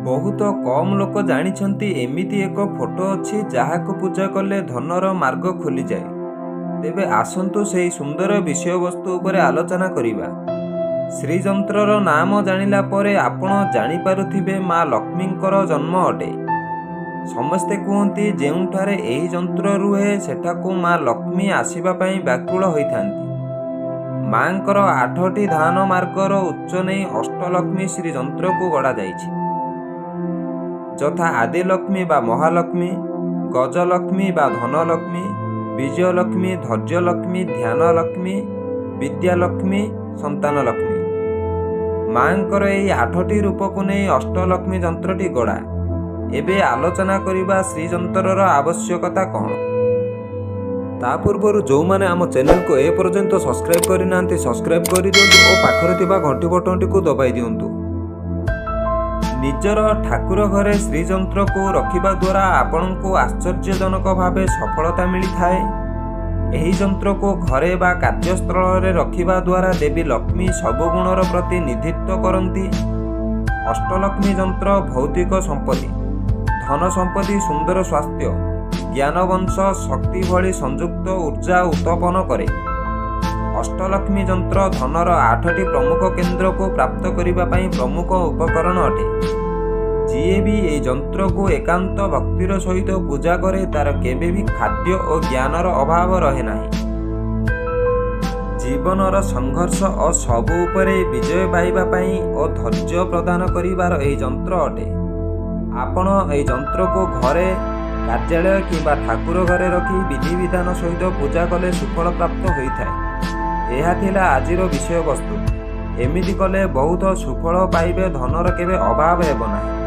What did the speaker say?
ବହୁତ କମ୍ ଲୋକ ଜାଣିଛନ୍ତି, ଏମିତି ଏକ ଫଟୋ ଅଛି ଯାହାକୁ ପୂଜା କଲେ ଧନର ମାର୍ଗ ଖୋଲିଯାଏ। ତେବେ ଆସନ୍ତୁ, ସେହି ସୁନ୍ଦର ବିଷୟବସ୍ତୁ ଉପରେ ଆଲୋଚନା କରିବା। ଶ୍ରୀଯନ୍ତ୍ରର ନାମ ଜାଣିଲା ପରେ ଆପଣ ଜାଣିପାରୁଥିବେ, ମା ଲକ୍ଷ୍ମୀଙ୍କର ଜନ୍ମ ଅଟେ। ସମସ୍ତେ କୁହନ୍ତି, ଯେଉଁଠାରେ ଏହି ଯନ୍ତ୍ର ରୁହେ ସେଠାକୁ ମା ଲକ୍ଷ୍ମୀ ଆସିବା ପାଇଁ ବ୍ୟାକୁଳ ହୋଇଥାନ୍ତି। ମାଙ୍କର ଆଠଟି ଧାନ ମାର୍ଗର ଉଚ୍ଚ ନେଇ ଅଷ୍ଟଲକ୍ଷ୍ମୀ ଶ୍ରୀ ଯନ୍ତ୍ରକୁ ଗଢ଼ାଯାଇଛି, ଯଥା ଆଦିଲକ୍ଷ୍ମୀ ବା ମହାଲକ୍ଷ୍ମୀ, ଗଜଲକ୍ଷ୍ମୀ ବା ଧନଲକ୍ଷ୍ମୀ, ବିଜୟଲକ୍ଷ୍ମୀ, ଧୈର୍ଯ୍ୟଲକ୍ଷ୍ମୀ, ଧ୍ୟାନଲକ୍ଷ୍ମୀ, ବିଦ୍ୟାଲକ୍ଷ୍ମୀ, ସନ୍ତାନଲକ୍ଷ୍ମୀ। ମାଙ୍କର ଏହି ଆଠଟି ରୂପକୁ ନେଇ ଅଷ୍ଟଲକ୍ଷ୍ମୀ ଯନ୍ତ୍ରଟି ଗଢ଼ା। ଏବେ ଆଲୋଚନା କରିବା ଶ୍ରୀଯନ୍ତ୍ରର ଆବଶ୍ୟକତା କ'ଣ। ତା ପୂର୍ବରୁ ଯେଉଁମାନେ ଆମ ଚ୍ୟାନେଲକୁ ଏ ପର୍ଯ୍ୟନ୍ତ ସବସ୍କ୍ରାଇବ୍ କରିନାହାନ୍ତି, ସବସ୍କ୍ରାଇବ୍ କରିଦିଅନ୍ତୁ ଓ ପାଖରେ ଥିବା ଘଣ୍ଟି ବଟନଟିକୁ ଦବାଇ ଦିଅନ୍ତୁ। ନିଜର ଠାକୁର ଘରେ ଶ୍ରୀଯନ୍ତ୍ରକୁ ରଖିବା ଦ୍ୱାରା ଆପଣଙ୍କୁ ଆଶ୍ଚର୍ଯ୍ୟଜନକ ଭାବେ ସଫଳତା ମିଳିଥାଏ। ଏହି ଯନ୍ତ୍ରକୁ ଘରେ ବା କାର୍ଯ୍ୟସ୍ଥଳରେ ରଖିବା ଦ୍ୱାରା ଦେବୀ ଲକ୍ଷ୍ମୀ ସବୁ ଗୁଣର ପ୍ରତିନିଧିତ୍ୱ କରନ୍ତି। ଅଷ୍ଟଲକ୍ଷ୍ମୀ ଯନ୍ତ୍ର ଭୌତିକ ସମ୍ପତ୍ତି, ଧନ ସମ୍ପତ୍ତି, ସୁନ୍ଦର ସ୍ୱାସ୍ଥ୍ୟ, ଜ୍ଞାନବଂଶ, ଶକ୍ତି ଭଳି ସଂଯୁକ୍ତ ଉର୍ଜା ଉତ୍ପନ୍ନ କରେ। ଅଷ୍ଟଲକ୍ଷ୍ମୀ ଯନ୍ତ୍ର ଧନର ଆଠଟି ପ୍ରମୁଖ କେନ୍ଦ୍ରକୁ ପ୍ରାପ୍ତ କରିବା ପାଇଁ ପ୍ରମୁଖ ଉପକରଣ ଅଟେ। ଯିଏ ବି ଏହି ଯନ୍ତ୍ରକୁ ଏକାନ୍ତ ଭକ୍ତିର ସହିତ ପୂଜା କରେ, ତାର କେବେ ବି ଖାଦ୍ୟ ଓ ଜ୍ଞାନର ଅଭାବ ରହେ ନାହିଁ। ଜୀବନର ସଂଘର୍ଷ ଓ ସବୁ ଉପରେ ବିଜୟ ପାଇବା ପାଇଁ ଓ ଧୈର୍ଯ୍ୟ ପ୍ରଦାନ କରିବାର ଏହି ଯନ୍ତ୍ର ଅଟେ। ଆପଣ ଏହି ଯନ୍ତ୍ରକୁ ଘରେ, କାର୍ଯ୍ୟାଳୟ କିମ୍ବା ଠାକୁର ଘରେ ରଖି ବିଧିବିଧାନ ସହିତ ପୂଜା କଲେ ସୁଫଳ ପ୍ରାପ୍ତ ହୋଇଥାଏ। ଏହା ଥିଲା ଆଜିର ବିଷୟବସ୍ତୁ। ଏମିତି କଲେ ବହୁତ ସୁଫଳ ପାଇବେ, ଧନର କେବେ ଅଭାବ ହେବ ନାହିଁ।